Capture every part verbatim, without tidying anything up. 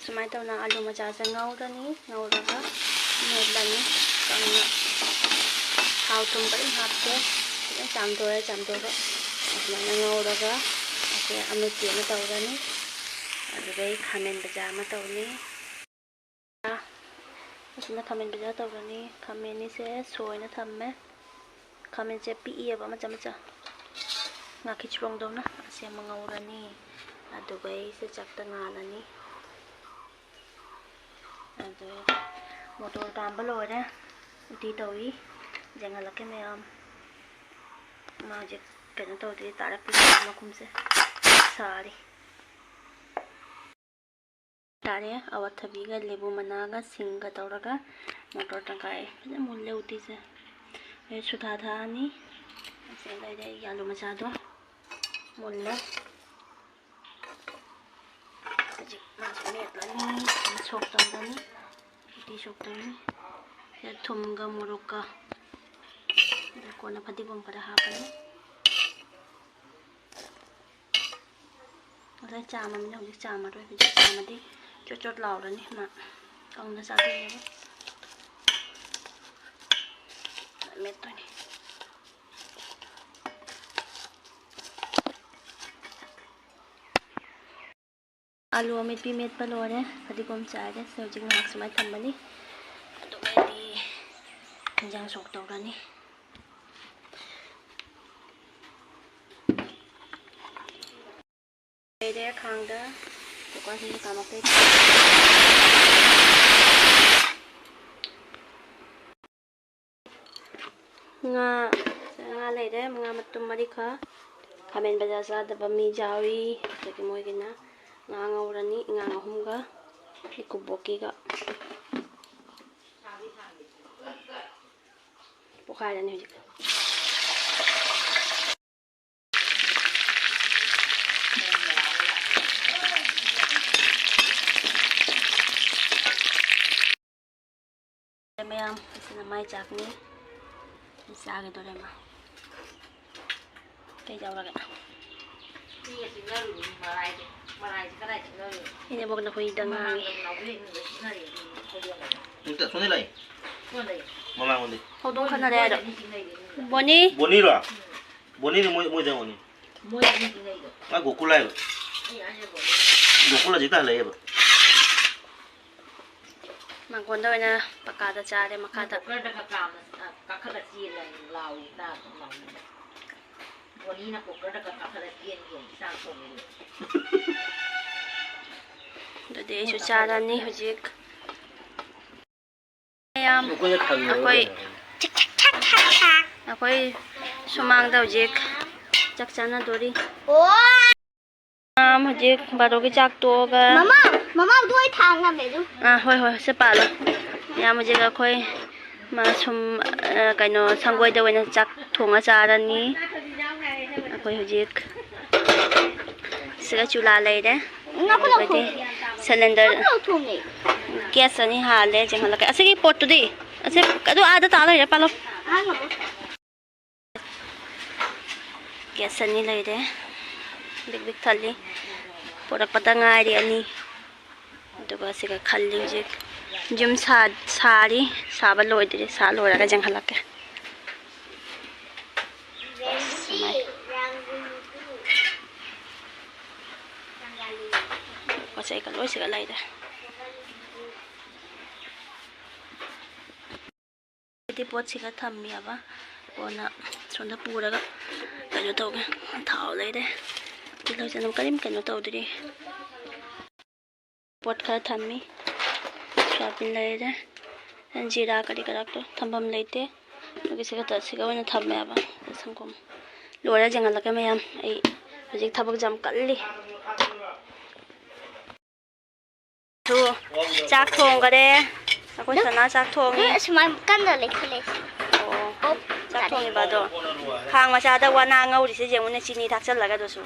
ꯁꯨꯃꯥꯏꯅ ꯇꯧꯅ ꯑꯂꯨ ꯃꯆꯥꯁꯦ ꯉꯧꯔꯅꯤ꯫ ꯉꯧꯔꯒ ꯃꯦꯠꯂꯅꯤ꯫ ꯀꯪꯅ ꯊꯥꯎ ꯊꯨꯝ ꯀꯔꯤꯝ ꯍꯥꯞꯇꯦ꯫ ꯐꯖꯅ ꯆꯥꯝꯊꯣꯛꯑꯦ꯫ ꯆꯥꯝꯊꯣꯛꯑꯒ ꯑꯁꯨꯃꯥꯏꯅ ꯉꯧꯔꯒ ꯑꯁꯤ ꯑꯃꯦꯠꯄꯤ ꯑꯃ ꯇꯧꯔꯅꯤ꯫ ꯑꯗꯨꯗꯩ ꯈꯥꯃꯦꯟ ꯕꯖꯥꯔ ꯑꯃ ꯇꯧꯅꯤ꯫ ꯑꯁꯤꯅ ꯈꯥꯃꯦꯟ ꯕꯖꯥꯔ ꯇꯧꯔꯅꯤ꯫ ꯈꯥꯃꯦꯟꯅꯤꯁꯦ ꯁꯣꯏꯅ ꯊꯝꯃꯦ꯫ ꯈꯥꯃꯦꯟꯁꯦ ꯄꯤꯛꯏꯑꯕ, ꯃꯆꯥ ꯃꯆꯥ, ꯉꯥꯀꯤ ꯆꯨꯔꯣꯡꯗꯧꯅ꯫ ꯑꯁꯤ ꯑꯃ ꯉꯧꯔꯅꯤ꯫ ꯑꯗꯨꯒ ꯑꯩꯁꯦ ꯆꯥꯛꯇ ꯉꯥꯜꯂꯅꯤ꯫ ꯑꯗꯣ ꯃꯣꯇꯣꯔ ꯀꯥꯝꯕ ꯂꯣꯏꯔꯦ꯫ ꯎꯇꯤ ꯇꯧꯔꯤ꯫ ꯌꯦꯡꯍꯜꯂꯛꯀꯦ ꯃꯌꯥꯝ꯫ ꯃꯥ ꯍꯧꯖꯤꯛ ꯀꯩꯅꯣ ꯇꯧꯗ꯭ꯔꯤ, ꯇꯥꯔꯛꯇ꯭ꯔꯤ꯫ ꯃꯈꯨꯝꯁꯦ ꯁꯥꯔꯤ꯫ ꯇꯥꯔꯦ꯫ ꯑꯋꯥꯊꯕꯤꯒ ꯂꯦꯕꯨ ꯃꯅꯥꯒ ꯁꯤꯡꯒ ꯇꯧꯔꯒ ꯃꯣꯇꯣꯔ ꯇꯪꯈꯥꯏ ꯐꯖꯅ ꯃꯨꯜꯂꯦ ꯎꯇꯤꯁꯦ꯫ ꯑꯩ ꯁꯨꯊꯥ ꯊꯥꯛꯑꯅꯤ꯫ ꯑꯁꯤ ꯂꯩꯔꯦ ꯑꯩꯒꯤ ꯑꯂꯨ ꯃꯆꯥꯗꯣ꯫ ꯃꯨꯜꯂꯦ꯫ ꯍꯧꯖꯤꯛ ꯃꯥꯁꯦ ꯃꯦꯠꯂꯅꯤ꯫ ꯁꯣꯛ ꯇꯧꯔꯅꯤ꯫ ꯎꯇꯤ ꯁꯣꯛ ꯇꯧꯔꯅꯤ꯫ ꯁꯤꯗ ꯊꯨꯝꯒ ꯃꯣꯔꯣꯛꯀ, ꯑꯗ ꯀꯣꯟꯅ ꯐꯗꯤꯒꯣꯝ ꯈꯔ ꯍꯥꯞꯄꯅꯤ꯫ ꯉꯁꯥꯏ ꯆꯥꯝꯃꯃꯤꯅ ꯍꯧꯖꯤꯛ ꯆꯥꯝꯃꯔꯣꯏ꯫ ꯍꯧꯖꯤꯛ ꯆꯥꯝꯃꯗꯤ ꯆꯣꯠ ꯆꯣꯠ ꯂꯥꯎꯔꯅꯤ꯫ ꯃꯥ ꯀꯪꯅ ꯆꯥꯗꯣꯏꯅꯦꯕ꯫ ꯃꯦꯠꯇꯣꯏꯅꯦ꯫ ꯑꯂꯨ ꯑꯃꯦꯠꯄꯤ ꯃꯦꯠꯄ ꯂꯣꯏꯔꯦ꯫ ꯐꯗꯤꯒꯣꯝ ꯆꯥꯏꯔꯦ꯫ ꯁꯤ ꯍꯧꯖꯤꯛ ꯉꯥꯏꯍꯥꯛ ꯁꯨꯃꯥꯏꯅ ꯊꯝꯃꯅꯤ꯫ ꯑꯗꯨꯒ ꯑꯩꯗꯤ ꯏꯟꯖꯥꯡ ꯁꯣꯛ ꯇꯧꯔꯅꯤ꯫ ꯂꯩꯔꯦ ꯈꯥꯡꯗ꯫ ꯀꯨꯀꯔꯁꯤꯁꯨ ꯀꯥꯝꯃꯛꯇꯣꯏꯅꯦ꯫ ꯉꯥ, ꯉꯥ ꯂꯩꯔꯦ꯫ ꯉꯥ ꯃꯇꯨꯝ ꯃꯔꯤꯈꯛ꯫ ꯈꯥꯃꯦꯟ ꯕꯖꯥꯔ ꯆꯥꯗꯕ ꯃꯤ ꯌꯥꯎꯏ꯫ ꯑꯗꯒꯤ ꯃꯣꯏꯒꯤꯅ ꯉꯥ ꯉꯧꯔꯅꯤ꯫ ꯑꯉꯥꯡ ꯑꯍꯨꯝꯒ ꯏꯀꯨꯕꯣꯛꯀꯤꯒ꯫ ꯄꯣꯈꯥꯏꯔꯅꯤ ꯍꯧꯖꯤꯛ꯫ ꯃꯌꯥꯝ, ꯑꯁꯤꯅ ꯃꯥꯏ ꯆꯥꯛꯅꯤ꯫ ꯆꯥꯒꯗꯧꯔꯦ ꯃꯥ꯫ ꯀꯩꯗꯧꯔꯒꯦ? ꯏꯅꯦꯕꯣꯛꯅ ꯍꯨꯏꯗ ꯉꯥꯡꯉꯤ꯫ ꯅꯠꯇꯦ, ꯑꯁꯣꯝꯗꯩ ꯂꯥꯛꯏ꯫ ꯃꯃꯥꯡꯂꯣꯝꯗꯩ꯫ ꯍꯧꯗꯣꯡ ꯈꯠꯅꯔꯦ ꯍꯥꯏꯗꯣ꯫ ꯕꯣꯅꯤ꯫ ꯕꯣꯅꯤꯔꯣ? ꯕꯣꯅꯤꯗꯤ ꯃꯣꯏ, ꯃꯣꯏꯗ ꯑꯣꯏꯅꯤ꯫ ꯃꯥ ꯒꯣꯀꯨꯜ ꯍꯥꯏꯕ꯫ ꯒꯣꯀꯨꯜ ꯍꯧꯖꯤꯛꯇ ꯍꯜꯂꯛꯑꯦꯕ꯫ ꯃꯥꯡꯒꯣꯟꯗ ꯑꯣꯏꯅ ꯄꯀꯥꯗ ꯆꯥꯔꯦ ꯃꯈꯥꯗ꯫ ꯀꯨꯀꯔꯗꯒ ꯀꯥꯝꯃ, ꯑ, ꯀꯥꯈꯠꯂ ꯆꯦꯜꯂꯦ ꯍꯥꯏꯅ ꯂꯥꯎꯏ, ꯇꯥꯗ꯭ꯔꯣ ꯂꯥꯎꯏ? ꯕꯣꯅꯤꯅ ꯀꯨꯀꯔꯗꯒ ꯀꯥꯈꯠꯂ ꯆꯦꯟ ꯆꯣꯡ ꯆꯥꯛ ꯊꯣꯡꯉꯤ꯫ ꯑꯗꯨꯗꯤ ꯑꯩꯁꯨ ꯆꯥꯔꯅꯤ ꯍꯧꯖꯤꯛ꯫ ꯃꯌꯥꯝ, ꯑꯩꯈꯣꯏꯅ ꯈꯪꯉꯦꯕ ꯑꯩꯈꯣꯏ, ꯀꯩꯅꯣ꯫ ꯑꯩꯈꯣꯏ ꯁꯨꯃꯥꯡꯗ ꯍꯧꯖꯤꯛ ꯆꯥꯛ ꯆꯥꯅꯗꯣꯔꯤ꯫ ꯃꯌꯥꯝ ꯍꯧꯖꯤꯛ ꯕꯥꯔꯣꯒꯤ ꯆꯥꯛ ꯇꯣꯛꯑꯒ ꯃꯃꯥ, ꯃꯃꯥ, ꯑꯗꯨ ꯑꯩ ꯊꯥꯡ ꯉꯝꯃꯦ ꯑꯗꯨ꯫ ꯑꯥ, ꯍꯣꯏ, ꯍꯣꯏ, ꯁꯦ ꯄꯥꯜꯂꯣ꯫ ꯃꯌꯥꯝ ꯍꯧꯖꯤꯛ ꯑꯩꯈꯣꯏ ꯃ-, ꯁꯨꯝ, ꯑ, ꯀꯩꯅꯣ, ꯁꯪꯒꯣꯏꯗ ꯑꯣꯏꯅ ꯆꯥꯛ ꯊꯣꯡꯉ ꯆꯥꯔꯅꯤ꯫ ꯑꯩꯈꯣꯏ ꯍꯧꯖꯤꯛ ꯁꯤꯒ ꯆꯨꯂꯥ ꯂꯩꯔꯦ꯫ ꯉꯥ ꯄꯨꯂꯞ ꯑꯗꯨꯒꯗꯤ ꯊꯣꯡꯉꯦ꯫ ꯁꯤꯂꯤꯟꯗꯔ ꯉꯥ ꯄꯨꯂꯞ ꯊꯣꯡꯉꯦ꯫ ꯒ꯭ꯌꯥꯁ ꯑꯅꯤ ꯍꯥꯜꯂꯦ, ꯆꯦꯡꯍꯜꯂꯛꯀꯦ꯫ ꯑꯁꯤꯒꯤ ꯄꯣꯠꯇꯨꯗꯤ, ꯑꯁꯤ, ꯑꯗꯨ ꯑꯥꯗ ꯇꯥ ꯂꯩꯔꯦ, ꯄꯥꯜꯂꯣ꯫ ꯑꯥ, ꯉꯝꯃꯣ꯫ ꯒ꯭ꯌꯥꯁ ꯑꯅꯤ ꯂꯩꯔꯦ꯫ Big big ꯊꯜꯂꯤ꯫ ꯄꯣꯔꯛꯄꯗ ꯉꯥꯏꯔꯤ ꯑꯅꯤ꯫ ꯑꯗꯨꯒ ꯁꯤꯒ ꯈꯜꯂꯤ ꯍꯧꯖꯤꯛ꯫ ꯌꯨꯝ ꯁꯥ-, ꯁꯥꯔꯤ꯫ ꯁꯥꯕ ꯂꯣꯏꯗ꯭ꯔꯤ꯫ ꯁꯥ ꯂꯣꯏꯔꯒ ꯌꯦꯡꯍꯜꯂꯛꯀꯦ꯫ ꯁꯨꯃꯥꯏ꯫ ꯄꯣꯠ ꯆꯩꯒ ꯂꯣꯏ ꯁꯤꯒ ꯂꯩꯔꯦ꯫ ꯍꯥꯏꯗꯤ ꯄꯣꯠꯁꯤꯒ ꯊꯝꯃꯦꯕ꯫ ꯀꯣꯟꯅ ꯁꯣꯝꯗ ꯄꯨꯔꯒ ꯀꯩꯅꯣ ꯇꯧꯒꯦ꯫ ꯊꯥꯎ ꯂꯩꯔꯦ꯫ ꯇꯤꯜꯍꯧ ꯆꯅꯝ ꯀꯔꯤꯝ ꯀꯩꯅꯣ ꯇꯧꯗ꯭ꯔꯤ꯫ ꯄꯣꯠ ꯈꯔ ꯊꯝꯃꯤ꯫ ꯁꯣꯌꯥꯕꯤꯟ ꯂꯩꯔꯦ꯫ ꯖꯤꯔꯥ ꯀꯔꯤ ꯀꯔꯥꯗꯣ ꯊꯝꯐꯝ ꯂꯩꯇꯦ꯫ ꯑꯗꯨꯒꯤ ꯁꯤꯒ ꯇ-, ꯁꯤꯒ ꯑꯣꯏꯅ ꯊꯝꯃꯦꯕ꯫ ꯁꯪꯒꯣꯝ ꯂꯣꯏꯔ ꯌꯦꯡꯍꯜꯂꯛꯀꯦ ꯃꯌꯥꯝ꯫ ꯑꯩ ꯍꯧꯖꯤꯛ ꯊꯕꯛꯁꯦ ꯌꯥꯝ ꯀꯜꯂꯤ꯫ ꯁꯨ ꯆꯥꯛ ꯊꯣꯡꯈꯔꯦ꯫ ꯑꯩꯈꯣꯏ ꯁꯅꯥ ꯆꯥꯛ ꯊꯣꯡꯉꯤ꯫ ꯑꯦ, ꯑꯁꯨꯃꯥꯏ ꯀꯟꯅ ꯂꯩꯈꯠꯂꯦ꯫ ꯑꯣ, ꯑꯣ, ꯆꯥꯛ ꯌꯥꯔꯦ꯫ ꯊꯣꯡꯉꯤꯕ ꯑꯗꯣ꯫ ꯈꯥꯡ ꯃꯆꯥꯗ ꯋꯥꯅꯥ ꯉꯧꯔꯤꯁꯦ ꯌꯦꯡꯉꯨꯅꯦ, ꯆꯤꯅꯤ ꯊꯥꯛꯆꯜꯂꯒ ꯑꯗꯨꯁꯨ꯫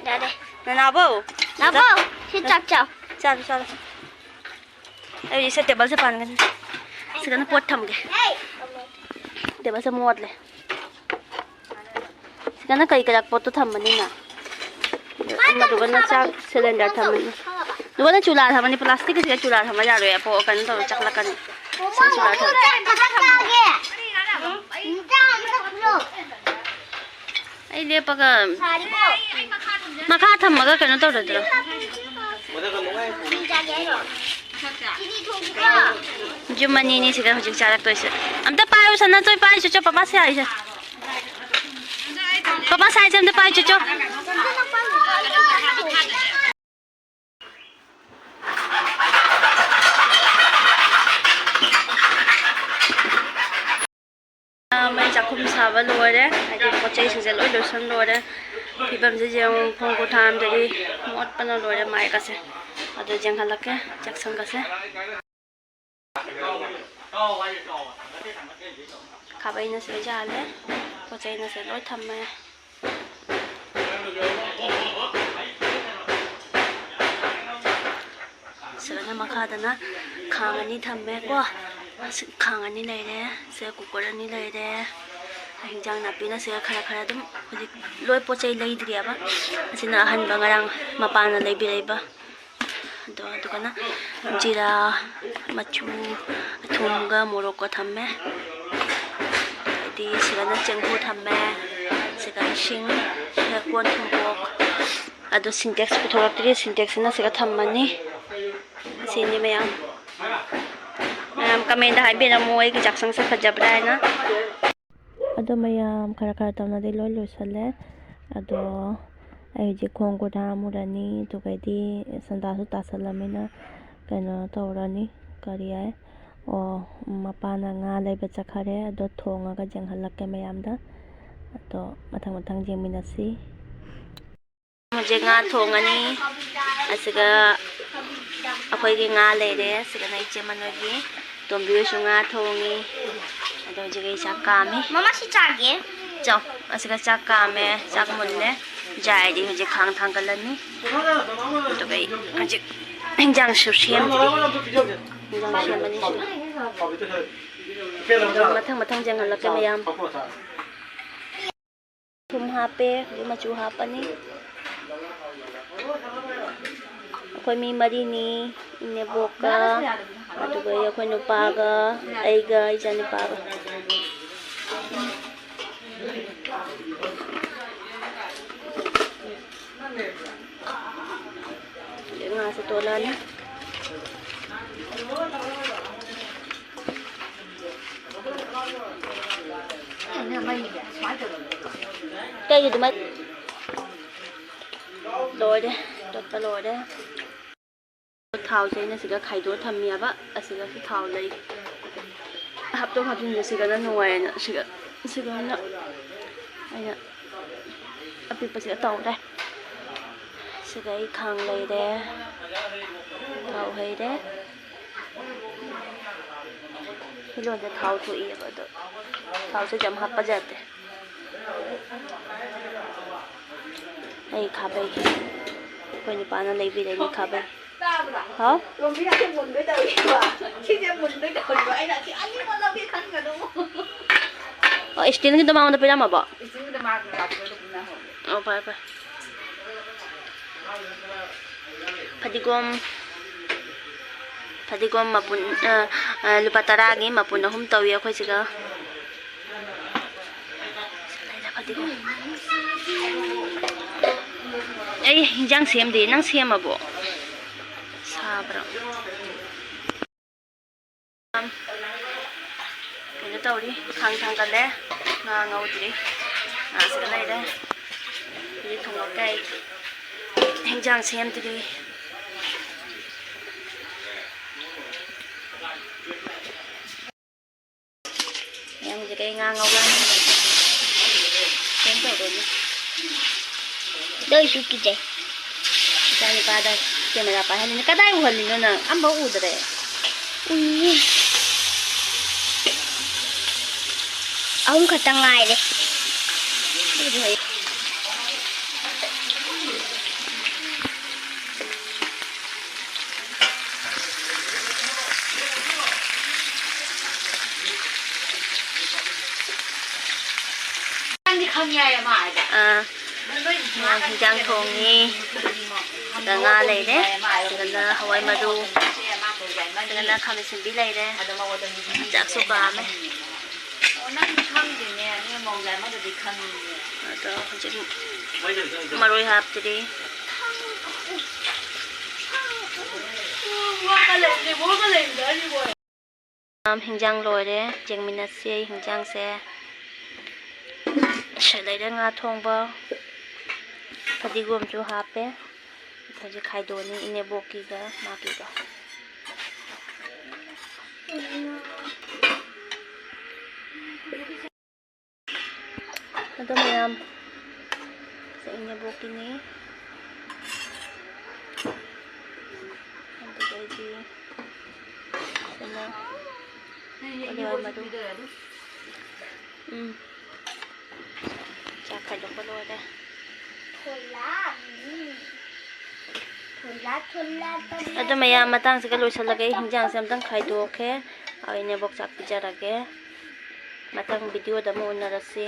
ꯌꯥꯔꯦ꯫ ꯅꯅꯥꯎꯕꯧ꯫ ꯅꯥꯎꯕꯧ, ꯁꯤ ꯆꯥꯛ ꯆꯥꯎ꯫ ꯆꯥꯔꯣ, ꯆꯥꯔꯣ꯫ ꯑꯩ ꯁꯦ ꯇꯦꯕꯜꯁꯦ ꯄꯥꯟꯒꯅꯤ꯫ ꯁꯤꯗꯅ ꯄꯣꯠ ꯊꯝꯒꯦ꯫ ꯇꯦꯕꯜꯁꯦ ꯃꯣꯠꯂꯦ꯫ ꯁꯤꯗꯅ ꯀꯔꯤ ꯀꯔꯥ ꯄꯣꯠꯇꯣ ꯊꯝꯕꯅꯤꯅ꯫ ꯑꯃꯗꯨꯒꯅ ꯆꯥꯛ ꯁꯤꯂꯤꯟꯗꯔ ꯊꯝꯃꯅꯤ꯫ ꯑꯗꯨꯒꯅ ꯆꯨꯂꯥ ꯊꯝꯃꯅꯤ꯫ ꯄ꯭ꯂꯥꯁꯇꯤꯛꯀꯤꯁꯤꯗ ꯆꯨꯂꯥ ꯊꯝꯕ ꯌꯥꯔꯣꯏ꯫ ꯑꯄꯣ ꯀꯩꯅꯣ ꯇꯧꯔ ꯆꯥꯛꯂꯛꯀꯅꯤ꯫ ꯁꯤꯗ ꯆꯨꯂꯥ ꯊꯝꯃ꯫ ꯑꯩ ꯂꯦꯞꯄꯒ ꯃꯈꯥ ꯊꯝꯃꯒ ꯀꯩꯅꯣ ꯇꯧꯔꯗ꯭ꯔꯣ? ꯌꯨꯝ ꯑꯅꯤꯅꯤ ꯁꯤꯗ ꯍꯧꯖꯤꯛ ꯆꯥꯔꯛꯇꯣꯏꯁꯦ꯫ ꯑꯝꯇ ꯄꯥꯏꯌꯨ ꯁꯅꯥꯊꯣꯏ, ꯄꯥꯏ ꯆꯣꯆꯣ, ꯄꯄꯥ ꯁꯥꯏꯁꯦ꯫ ꯄꯄꯥ ꯁꯥꯏꯁꯦ ꯑꯝꯇ ꯄꯥꯏ ꯆꯣꯆꯣ꯫ ꯃꯩ ꯆꯥꯛꯈꯨꯝ ꯁꯥꯕ ꯂꯣꯏꯔꯦ꯫ ꯍꯥꯏꯗꯤ ꯄꯣꯠ ꯆꯩꯁꯤꯡꯁꯦ ꯂꯣꯏ ꯂꯣꯏꯁꯟ ꯂꯣꯏꯔꯦ꯫ ꯐꯤꯕꯝꯁꯦ ꯌꯦꯡꯉꯨ, ꯈꯣꯡ ꯈꯨꯠ ꯍꯥꯝꯗꯗꯤ ꯃꯣꯠꯄꯅ ꯂꯣꯏꯔꯦ ꯃꯥꯏꯒꯁꯦ꯫ ꯑꯗꯨ ꯌꯦꯡꯍꯜꯂꯛꯀꯦ ꯆꯥꯛꯁꯪꯒꯁꯦ꯫ ꯈꯥꯕꯩꯅ ꯁꯤꯗ ꯌꯥꯜꯂꯦ꯫ ꯄꯣꯠ ꯆꯩꯅ ꯁꯤꯗ ꯂꯣꯏ ꯊꯝꯃꯦ꯫ ꯁꯤꯗꯅ ꯃꯈꯥꯗꯅ ꯈꯥꯡ ꯑꯅꯤ ꯊꯝꯃꯦꯀꯣ꯫ ꯈꯥꯡ ꯑꯅꯤ ꯂꯩꯔꯦ꯫ ꯁꯤꯗ ꯀꯨꯀꯔ ꯑꯅꯤ ꯂꯩꯔꯦ꯫ ꯍꯤꯟꯖꯥꯡ ꯅꯥꯄꯤꯅ ꯁꯤꯗ ꯈꯔ ꯈꯔ ꯑꯗꯨꯝ ꯍꯧꯖꯤꯛ ꯂꯣꯏ ꯄꯣꯠ ꯆꯩ ꯂꯩꯗ꯭ꯔꯤꯑꯕ꯫ ꯑꯁꯤꯅ ꯑꯍꯟꯕ ꯉꯔꯥꯡ ꯃꯄꯥꯅ ꯂꯩꯕꯤꯔꯛꯏꯕ꯫ ꯑꯗꯣ ꯑꯗꯨꯒꯅ ꯖꯤꯔꯥ, ꯃꯆꯨ, ꯊꯨꯝꯒ ꯃꯣꯔꯣꯛꯀ ꯊꯝꯃꯦ꯫ ꯑꯗꯩꯗꯤ ꯁꯤꯗꯅ ꯆꯦꯡꯐꯨ ꯊꯝꯃꯦ꯫ ꯁꯤꯗ ꯏꯁꯤꯡ, ꯁꯤꯗ ꯀꯣꯟ ꯊꯨꯝꯕꯣꯛ꯫ ꯑꯗꯣ ꯁꯤꯟꯇꯦꯛꯁ ꯄꯨꯊꯣꯔꯛꯇ꯭ꯔꯤ꯫ ꯁꯤꯟꯇꯦꯛꯁꯁꯤꯅ ꯁꯤꯗ ꯊꯝꯃꯅꯤ꯫ ꯑꯁꯤꯅꯤ ꯃꯌꯥꯝ꯫ ꯃꯌꯥꯝ ꯀꯃꯦꯟꯗ ꯍꯥꯏꯕꯤꯔꯝꯃꯨ ꯑꯩꯒꯤ ꯆꯥꯛꯁꯪꯁꯦ ꯐꯖꯕ꯭ꯔꯥ ꯍꯥꯏꯅ꯫ ꯑꯗꯣ ꯃꯌꯥꯝ ꯈꯔ ꯈꯔ ꯇꯧꯅꯗꯤ ꯂꯣꯏ ꯂꯣꯏꯁꯜꯂꯦ꯫ ꯑꯗꯣ ꯑꯩ ꯍꯧꯖꯤꯛ ꯈꯣꯡ ꯈꯨꯠ ꯍꯥꯝꯃꯨꯔꯅꯤ, ꯑꯗꯨꯒꯩꯗꯤ ꯁꯟꯗꯥꯁꯨ ꯇꯥꯁꯜꯂꯝꯅꯤꯅ ꯀꯩꯅꯣ ꯇꯧꯔꯅꯤ, ꯀꯔꯤ ꯍꯥꯏ, ꯑꯣ, ꯃꯄꯥꯅ ꯉꯥ ꯂꯩꯕ ꯆꯠꯈꯔꯦ꯫ ꯑꯗꯣ ꯊꯣꯡꯉꯒ ꯌꯦꯡꯍꯜꯂꯛꯀꯦ ꯃꯌꯥꯝꯗ꯫ ꯑꯗꯣ ꯃꯊꯪ ꯃꯊꯪ ꯌꯦꯡꯃꯤꯟꯅꯁꯤ꯫ ꯍꯧꯖꯤꯛ ꯉꯥ ꯊꯣꯡꯉꯅꯤ꯫ ꯑꯁꯤꯒ ꯑꯩꯈꯣꯏꯒꯤ ꯉꯥ ꯂꯩꯔꯦ꯫ ꯑꯁꯤꯒꯅ ꯏꯆꯦ ꯃꯅꯣꯏꯒꯤ꯫ ꯇꯣꯝꯕꯤ ꯍꯣꯏꯁꯨ ꯉꯥ ꯊꯣꯡꯉꯤ꯫ ꯑꯗꯣ ꯍꯧꯖꯤꯛ ꯑꯩ ꯆꯥꯛ ꯀꯥꯝꯃꯤ꯫ ꯃꯃꯥ, ꯁꯤ ꯆꯥꯒꯦ꯫ ꯆꯥꯎ꯫ ꯑꯁꯤꯒ ꯆꯥꯛ ꯀꯥꯝꯃꯦ꯫ ꯆꯥꯛ ꯃꯨꯜꯂꯦ꯫ ꯌꯥꯏꯔꯗꯤ ꯍꯧꯖꯤꯛ ꯈꯥꯡ ꯊꯥꯡꯒꯠꯂꯅꯤ꯫ ꯑꯗꯨꯒ ꯑꯩ ꯍꯧꯖꯤꯛ ꯏꯟꯖꯥꯡꯁꯨ ꯁꯦꯝꯗ꯭ꯔꯤ꯫ ꯏꯟꯖꯥꯡ ꯁꯦꯝꯃꯅꯤ ꯁꯤꯗ꯫ ꯑꯗꯨꯝ ꯃꯊꯪ ꯃꯊꯪ ꯌꯦꯡꯍꯜꯂꯛꯀꯦ ꯃꯌꯥꯝ꯫ ꯊꯨꯝ ꯍꯥꯞꯄꯦ, ꯍꯧꯖꯤꯛ ꯃꯆꯨ ꯍꯥꯞꯄꯅꯤ꯫ ꯑꯩꯈꯣꯏ ꯃꯤ ꯃꯔꯤꯅꯤ, ꯏꯅꯦꯕꯣꯛꯀ, ꯑꯗꯨꯒ ꯑꯩꯈꯣꯏ ꯅꯨꯄꯥꯒ, ꯑꯩꯒ, ꯏꯆꯥꯅꯨꯄꯥꯒ꯫ ꯉꯥꯁꯦ ꯇꯣꯠꯂꯛꯑꯅꯤ꯫ ꯀꯩꯒꯤ ꯑꯗꯨꯃꯥꯏ-, ꯂꯣꯏꯔꯦ, ꯇꯣꯠꯄ ꯂꯣꯏꯔꯦ꯫ ꯊꯥꯎꯁꯦ ꯑꯩꯅ ꯁꯤꯗ ꯈꯥꯏꯗꯣꯛꯑ ꯊꯝꯃꯤꯑꯕ, ꯑꯁꯤꯗꯁꯨ ꯊꯥꯎ ꯂꯩ꯫ ꯍꯥꯞꯇꯣꯛ ꯍꯥꯞꯆꯤꯟꯁꯦ ꯁꯤꯒꯅ ꯅꯨꯡꯉꯥꯏꯌꯦꯅ ꯁꯤꯒ, ꯁꯤꯒ ꯑꯣꯏꯅ ꯑꯩꯅ ꯑꯄꯤꯛꯄꯁꯤꯗ ꯇꯧꯔꯦ꯫ ꯁꯤꯗ ꯑꯩ ꯈꯥꯡ ꯂꯩꯔꯦ, ꯊꯥꯎ ꯍꯩꯔꯦ꯫ ꯐꯤꯔꯣꯟꯁꯦ ꯊꯥꯎ ꯊꯣꯛꯏꯑꯕ, ꯑꯗꯣ ꯊꯥꯎꯁꯦ ꯌꯥꯝ ꯍꯥꯞꯄ ꯌꯥꯗꯦ꯫ ꯑꯩ ꯈꯥꯕꯩ, ꯑꯩꯈꯣꯏ ꯅꯨꯄꯥꯅ ꯂꯩꯕꯤꯔꯛꯏꯅꯦ ꯈꯥꯕꯩ꯫ ꯇꯥꯕ꯭ꯔꯥ? ꯍꯥꯎ? ꯂꯣꯝꯕꯤ ꯉꯥꯛꯇ ꯃꯨꯟꯕꯩ ꯇꯧꯔꯤꯕ꯫ ꯁꯤꯁꯦ ꯃꯨꯟꯕꯩ ꯇꯧꯔꯤꯕ꯫ ꯑꯩꯅ ꯁꯤ ꯑꯅꯤꯃꯛ ꯂꯧꯒꯦ ꯈꯟꯒꯅꯨ꯫ ꯑꯣ, ꯏꯁꯇꯤꯜꯒꯤꯗꯣ ꯃꯉꯣꯟꯗ ꯄꯤꯔꯝꯃꯕꯣ? ꯏꯁꯇꯤꯜꯒꯤꯗꯣ ꯃꯥ ꯂꯥꯛꯄꯗ ꯄꯨꯟꯅ ꯍꯧꯔꯦ꯫ ꯑꯣ, ꯐꯔꯦ, ꯐꯔꯦ꯫ ꯐꯗꯤꯒꯣꯝ, ꯐꯗꯤꯒꯣꯝ ꯃꯄꯨꯟ, ꯑ, ꯑ, ꯂꯨꯄꯥ ꯇꯔꯥꯒꯤ ꯃꯄꯨꯟ ꯑꯍꯨꯝ ꯇꯧꯏ ꯑꯩꯈꯣꯏ ꯁꯤꯒ꯫ ꯑꯩ ꯍꯤꯟꯖꯥꯡ ꯁꯦꯝꯗꯦ, ꯅꯪ ꯁꯦꯝꯃꯕꯣ? ꯁꯥꯕ꯭ꯔꯣ? ꯀꯩꯅꯣ ꯇꯧꯔꯤ, ꯈꯥꯡ ꯊꯥꯡꯒꯠꯂꯦ, ꯉꯥ ꯉꯧꯗ꯭ꯔꯤ, ꯉꯥꯁꯤꯒ ꯂꯩꯔꯦ꯫ ꯍꯧꯖꯤꯛ ꯊꯣꯡꯉꯛꯀꯦ ꯑꯩ, ꯍꯤꯟꯖꯥꯡ ꯁꯦꯝꯗ꯭ꯔꯤ꯫ ꯃꯌꯥꯝꯁꯦ ꯀꯩ ꯉꯥ ꯉꯧꯔꯅꯤ? ꯀꯩꯝ ꯇꯧꯔꯣꯏꯅꯦ꯫ ꯑꯗꯨ ꯑꯣꯏꯁꯨ ꯀꯤꯖꯩ꯫ ꯏꯆꯥ ꯅꯨꯄꯥꯗ ꯀꯦꯃꯦꯔꯥ ꯄꯥꯏꯍꯜꯂꯤꯅꯦ꯫ ꯀꯗꯥꯏ ꯎꯍꯜꯂꯤꯅꯣ ꯅꯪ? ꯑꯝꯐꯥꯎ ꯎꯗ꯭ꯔꯦ꯫ ꯎꯏꯌꯦ꯫ ꯑꯍꯨꯝ ꯈꯛꯇ ꯉꯥꯏꯔꯦ꯫ ꯎꯗ꯭ꯔꯦ꯫ ꯅꯪꯗꯤ ꯈꯪꯉꯦ ꯍꯥꯏꯌꯦ ꯃꯥ ꯍꯥꯏꯕ꯫ ꯑꯥ꯫ ꯍꯤꯟꯖꯥꯡ ꯊꯣꯡꯉꯤ꯫ ꯁꯤꯗ ꯉꯥ ꯂꯩꯔꯦ, ꯁꯤꯗꯅ ꯍꯋꯥꯏ ꯃꯔꯨ, ꯁꯤꯗꯅ ꯈꯥꯃꯦꯟ ꯑꯁꯤꯟꯕꯤ ꯂꯩꯔꯦ꯫ ꯆꯥꯛꯁꯨ ꯀꯥꯝꯃꯦ꯫ ꯑꯗꯣ ꯍꯧꯖꯤꯛ ꯃꯔꯣꯏ ꯍꯥꯞꯇ꯭ꯔꯤ꯫ ꯍꯤꯟꯖꯥꯡ ꯂꯣꯏꯔꯦ, ꯌꯦꯡꯃꯤꯟꯅꯁꯤ ꯑꯩ ꯍꯤꯟꯖꯥꯡꯁꯦ꯫ ꯁꯤ ꯂꯩꯔꯦ ꯉꯥ ꯊꯣꯡꯕ, ꯐꯗꯤꯒꯣꯝꯁꯨ ꯍꯥꯞꯄꯦ꯫ ꯍꯧꯖꯤꯛ ꯈꯥꯏꯗꯣꯛꯑꯅꯤ ꯏꯅꯦꯕꯣꯛꯀꯤꯒ ꯃꯥꯒꯤꯒ꯫ ꯑꯗꯣ ꯃꯌꯥꯝ, ꯁꯦ ꯏꯅꯦꯕꯣꯛꯀꯤꯅꯤ꯫ ꯑꯗꯨꯗꯩꯗꯤ ꯁꯤꯅ ꯀꯣꯂꯤ ꯍꯋꯥꯏ ꯃꯔꯨ꯫ ꯎꯝ꯫ ꯆꯥꯛ ꯈꯥꯏꯗꯣꯛꯄ ꯂꯣꯏꯔꯦ꯫ ꯑꯗꯣ ꯃꯌꯥꯝ, ꯃꯇꯥꯡꯁꯤꯒ ꯂꯣꯏꯁꯤꯜꯂꯒꯦ꯫ ꯑꯩ ꯍꯤꯟꯖꯥꯡꯁꯦ ꯑꯝꯇꯪ ꯈꯥꯏꯗꯣꯛꯀꯦ꯫ ꯑꯩ ꯏꯅꯦꯕꯣꯛ ꯆꯥꯛ ꯄꯤꯖꯔꯒꯦ꯫ ꯃꯊꯪ ꯚꯤꯗꯤꯑꯣꯗ ꯑꯃꯨꯛ ꯎꯅꯔꯁꯤ꯫